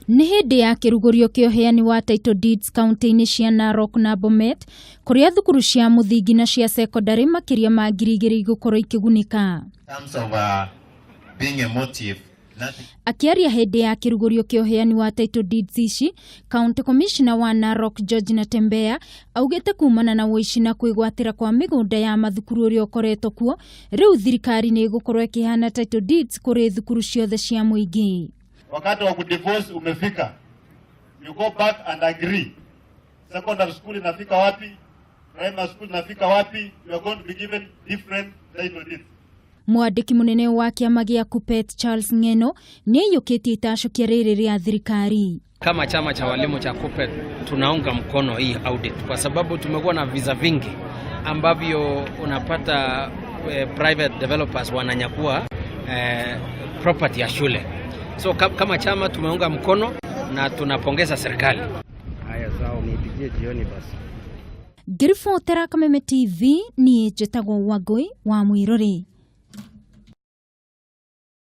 Nĩ hĩndĩ ya kĩrugũrio kĩa ũheani wa title deeds kaunti-inĩ cia Narok na Bomet, kũrĩa thukuru cia mũthingi na cia cekondarĩ makĩria ma 2000 igũkorwo ikĩgunĩka. Terms of being emotive, nothing. Akĩaria hĩndĩ ya kĩrugũrio kĩa ũheani wa title deeds ici, County Commissioner wa Narok George Natembeya augĩte kumana na ũici na kwĩgwatĩra kwa mĩgũnda ya mathukuru ũrĩa ũkoretwo kuo, rĩu thirikari nĩ ĩgũkorwo ĩkĩheana title deeds kũrĩ thukuru ciothe cia mũingĩ. Wakati wa kudivorce umefika, you go back and agree. Secondary school inafika wapi? Primary school inafika wapi? You are going to be given different title deeds. Mwandĩki mũnene wa kĩama gĩa Kuppet Charles Ng'eno nĩ aiyũkĩtie itacũkia rĩrĩ rĩa thirikari. Kama chama cha walimu cha KUPPET tunaunga mkono hii audit kwa sababu tumekuwa na visa vingi ambavyo unapata private developers wananyakua property ya shule. So kama chama tumeunga mkono na tunapongeza serikali. Haya, sawa, unipigie jioni basi. Ngĩribotera Kameme TV, niĩ njĩtagwo Wangũi wa Mwĩrori.